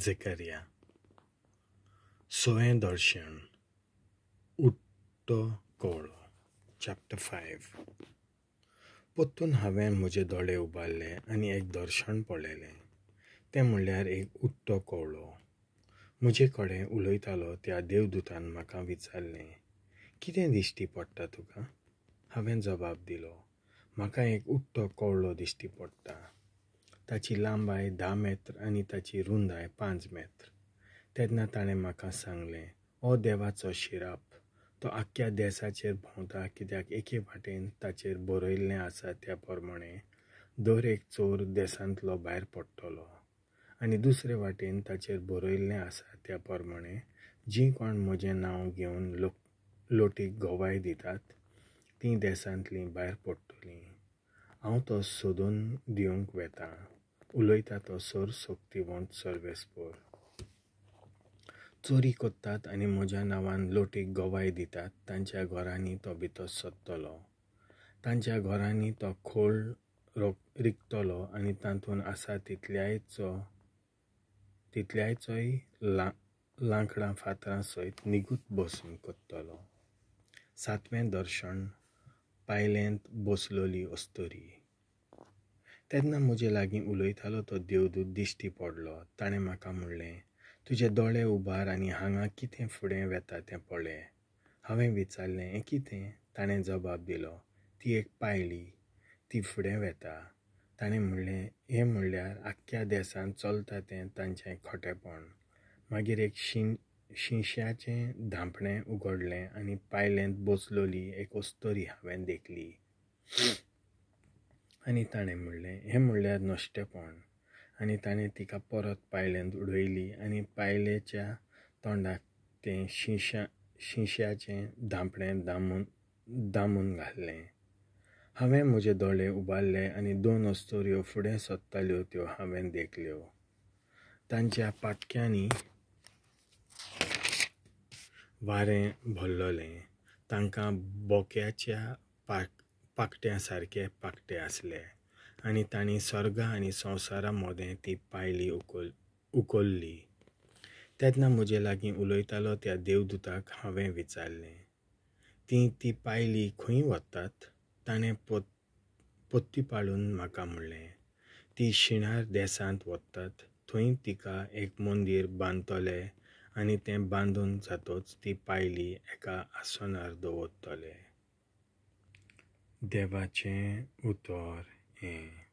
Zechariah. सवें दर्शन, उडटो कवळो. Chapter 5. परतून हांवें म्हजे दोळे उबारले आनी एक दर्शन पळयलें. तें म्हणल्यार एक उडटो कवळो. म्हजे कडेन उलयतालो त्या देवदूतान म्हाका विचारलें, कितें दिश्टी पडटा तुका? हांवें जबाब दिलो, म्हाका एक उडटो कवळो दिश्टी पडटा. ताची लांबाय 10 मेत्र आनी ताची रुंदाय 5 मेत्र. तेन्ना ताणें म्हाका सांगलें, हो देवाचो शिराप. तो आख्ख्या देसाचेर भोंवता, कित्याक एके वाटेन ताचेर बरयल्लें आसा त्या प्रमाणें दर एक चोर देसांतलो भायर पडटलो, आनी दुसरे वाटेन ताचेर बरयल्लें आसा त्या प्रमाणें जीं कोण म्हजें नांव घेवन लोटीक गवाय दितात तीं देसांतलीं भायर पडटलीं. हांव तो सोदून दिवंक वेता. उलयता तो सर्वशक्तिवंत सर्वेस्पर. चोरी करतात आनी म्हज्या नांवान लोटीक गवाय दितात तांच्या घरांनी तो भितर सरतलो. तांच्या घरांनी तो खोल रिगतलो आनी तातूंत आसा तितल्याचोय लांकडां फातरां सयत निगूत बसून करतलो. सातवें दर्शन, पायलेंत बसलोली अस्तुरी. तेन्ना म्हजे लागीं उलयतालो तो देवदूत दिश्टी पडलो. ताणें म्हाका म्हणलें, तुजे दोळे उबार आनी हांगा कितें फुडें वेता तें पळय. हांवें विचारलें, हें कितें? ताणें जबाब दिलो, ती एक पायली, ती फुडें वेता. ताणें म्हणलें, हें म्हणल्यार आख्ख्या देसांत चलता तें तांचें खोटेपण. मागीर एक शिंश्याचें धांपणें उगडलें आनी पायलेंत बसलोली एक अस्तुरी हांवें देखली. आनी ताणें म्हणलें, हें म्हणल्यार नश्टेपण. आनी ताणें तिका परत पायलेंत उडयली आनी पायलेच्या तोंडाक तें शिंश्याचें धांपणें दामून घातलें. हांवें म्हजे दोळे उबारले आनी 2 अस्तुऱ्यो फुडें सरताल्यो त्यो हांवें देखल्यो. तांच्या पाटक्यांनी वारें भरलोलें. तांकां बोक्याच्या पाकट्या सारके पाकटे आसले आनी तांणी स्वर्ग आनी संवसारा मदें ती पायली उखल्ली. तेन्ना म्हजे लागीं उलयतालो त्या देवदूताक हांवें विचारलें, तीं ती पायली खंय व्हरतात? ताणें पोत्ती पाळून म्हाका म्हणलें, ती शिणार देसांत व्हरतात. थंय तिका एक मंदीर बांदतले आनी तें बांदून जातच ती पायली एका आसनार दवरतले. देवाचें उतर हें.